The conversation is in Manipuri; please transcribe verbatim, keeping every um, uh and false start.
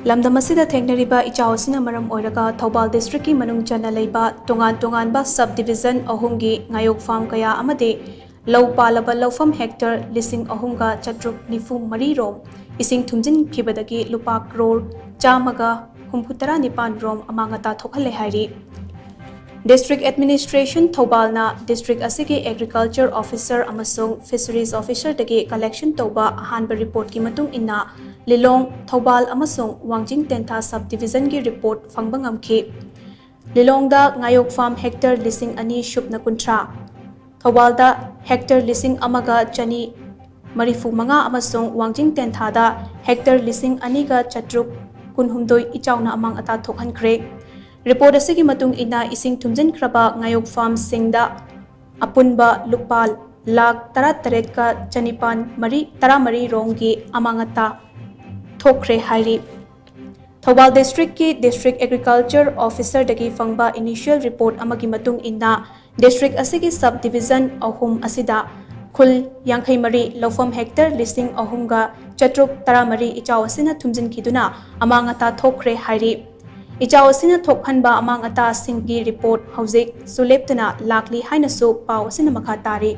ꯂꯝꯗꯝ ꯑꯁꯤꯗ ꯊꯦꯡꯅꯔꯤꯕ ꯏꯆꯥꯎ ꯑꯁꯤꯅ ꯃꯔꯝ ꯑꯣꯏꯔꯒ ꯊꯧꯕꯥꯜ district ꯀꯤ ꯃꯅꯨꯡ ꯆꯟꯅ ꯂꯩꯕ ꯇꯣꯉꯥꯟ ꯇꯣꯉꯥꯟꯕ sub division ꯑꯍꯨꯝꯒꯤ ꯉꯥꯌꯣꯛ farm ꯀꯌꯥ ꯑꯃꯗꯤ ꯂꯧ ꯄꯥꯜꯂꯕ ꯂꯧꯐꯝ hectare ꯂꯤꯁꯤꯡ ꯑꯍꯨꯝꯒ ꯆꯥꯇ꯭ꯔꯨꯛ ꯅꯤꯐꯨ ꯃꯔꯤ ꯔꯣꯝ ꯏꯁꯤꯡ ꯊꯨꯝꯖꯤꯟꯈꯤꯕꯗꯒꯤ ꯂꯨꯄꯥ crore ꯆꯥꯝꯃꯒ ꯍꯨꯝꯐꯨ ꯇꯔꯥ ꯅꯤꯄꯥꯟ ꯔꯣꯝ ꯑꯃꯥꯡ ꯑꯇꯥ ꯊꯣꯛꯍꯜꯂꯦ ꯍꯥꯏꯔꯤ꯫ District Administration ꯊꯧꯕꯥꯜꯅ district ꯑꯁꯤꯒꯤ agriculture officer ꯑꯃꯁꯨꯡ fisheries officer ꯗꯒꯤ collection ꯇꯧꯕ ꯑꯍꯥꯟꯕ report ꯀꯤ ꯃꯇꯨꯡ ꯏꯟꯅ ꯂꯤꯂꯣꯡ, ꯊꯧꯕꯥꯜ ꯑꯃꯁꯨꯡ ꯋꯥꯡꯖꯤꯡ ꯇꯦꯟꯊꯥ sub division ꯒꯤ report ꯐꯪꯕ ꯉꯝꯈꯤ꯫ ꯂꯤꯂꯣꯡꯗ ꯉꯥꯌꯣꯛ farm hectare ꯂꯤꯁꯤꯡ ꯑꯅꯤ ꯁꯨꯞꯅ ꯀꯨꯟꯊ꯭ꯔꯥ, ꯊꯧꯕꯥꯜꯗ hectare ꯂꯤꯁꯤꯡ ꯑꯃꯒ ꯆꯅꯤ ꯃꯔꯤꯐꯨ ꯃꯉꯥ ꯑꯃꯁꯨꯡ ꯋꯥꯡꯖꯤꯡ ꯇꯦꯟꯊꯥꯗ hectare ꯂꯤꯁꯤꯡ ꯑꯅꯤꯒ ꯆꯥꯇ꯭ꯔꯨꯛ ꯀꯨꯟꯍꯨꯝꯗꯣꯏ ꯏꯆꯥꯎꯅ ꯑꯃꯥꯡ ꯑꯇꯥ ꯊꯣꯛꯍꯟꯈ꯭ꯔꯦ꯫ Report ꯑꯁꯤꯒꯤ ꯃꯇꯨꯡ ꯏꯟꯅ ꯏꯁꯤꯡ ꯊꯨꯝꯖꯤꯟꯈ꯭ꯔꯕ ꯉꯥꯌꯣꯛ farm ꯁꯤꯡꯗ ꯑꯄꯨꯟꯕ ꯂꯨꯄꯥ ꯂꯥꯈ ꯇꯔꯥꯇꯔꯦꯠꯀ ꯆꯅꯤꯄꯥꯟ ꯃꯔꯤ, ꯇꯔꯥꯃꯔꯤ ꯔꯣꯝꯒꯤ ꯑꯃꯥꯡ ꯑꯇꯥ ꯊꯣꯛꯈ꯭ꯔꯦ ꯍꯥꯏꯔꯤ꯫ ꯊꯧꯕꯥꯜ district ꯀꯤ district agriculture officer ꯗꯒꯤ ꯐꯪꯕ initial report ꯑꯃꯒꯤ ꯃꯇꯨꯡ ꯏꯟꯅ district ꯑꯁꯤꯒꯤ sub division ꯑꯍꯨꯝ ꯑꯁꯤꯗ ꯈꯨꯜ ꯌꯥꯡꯈꯩ ꯃꯔꯤ, ꯂꯧꯐꯝ hectare ꯂꯤꯁꯤꯡ ꯑꯍꯨꯝꯒ ꯆꯥꯇ꯭ꯔꯨꯛ ꯇꯔꯥꯃꯔꯤ ꯏꯆꯥꯎ ꯑꯁꯤꯅ ꯊꯨꯝꯖꯤꯟꯈꯤꯗꯨꯅ ꯑꯃꯥꯡ ꯑꯇꯥ ꯊꯣꯛꯈ꯭ꯔꯦ ꯍꯥꯏꯔꯤ꯫ ꯏꯆꯥꯎ ꯑꯁꯤꯅ ꯊꯣꯛꯍꯟꯕ ꯑꯃꯥꯡ ꯑꯇꯥꯁꯤꯡꯒꯤ report ꯍꯧꯖꯤꯛꯁꯨ ꯂꯦꯞꯇꯅ ꯂꯥꯛꯂꯤ ꯍꯥꯏꯅꯁꯨ ꯄꯥꯎ ꯑꯁꯤꯅ ꯃꯈꯥ ꯇꯥꯔꯤ꯫